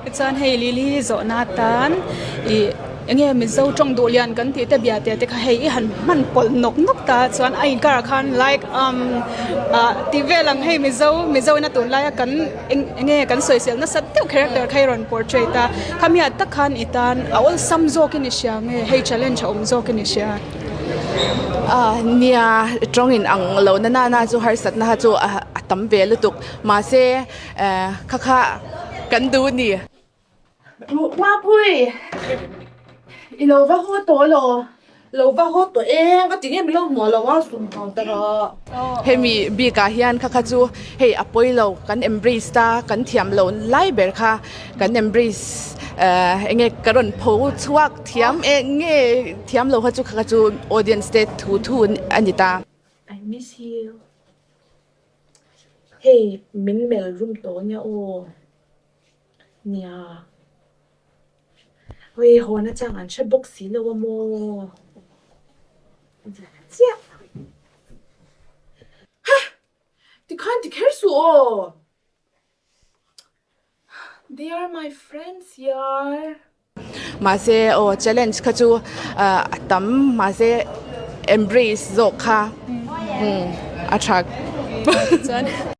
Tichuan hei Lily zawhna atan ih enge Mizo tawng duh lian kan tih te bia te te kha hei i han hman pawlh nawk nawk ta chuan a inkar ah khan like umm ah tih vel ang hei Mizo Mizo ina tunlaia kan eng enge kan sawisel nasa deuh character kha i rawn portrait a khami ah tak khan i tan a awlsam zawkin i hria nge hei challenge a awm zawkin i hria. Ah nia tawng in ang lo na nana chu harsatna kha chu a tam ve lutuk mahse eh kha kha kan duh ni. Mapui i lo va haw tawh lo. Lo va haw tawh e ka ti nge milo hmuh lo a sum hmang ta rawh. Hemi bikah hian kha kha chu hei a pawi lo kan embrace ta kan thiam lo lai ber kha kan embrace eh enge ka rawn pho chhuak thiam eng nge thiam lo kha chu kha kha chu audience te thu thu a ni ta. I miss you. Hei min melh rum tawh nia aw. Nia. Hawi haw na chang an hre bawk si lo a maw. Chiah. Ha! Tikhan ti kher suh aw. They are my friends yaar. Mahse aw challenge kha chu a tam mahse embrace zawk kha a tha.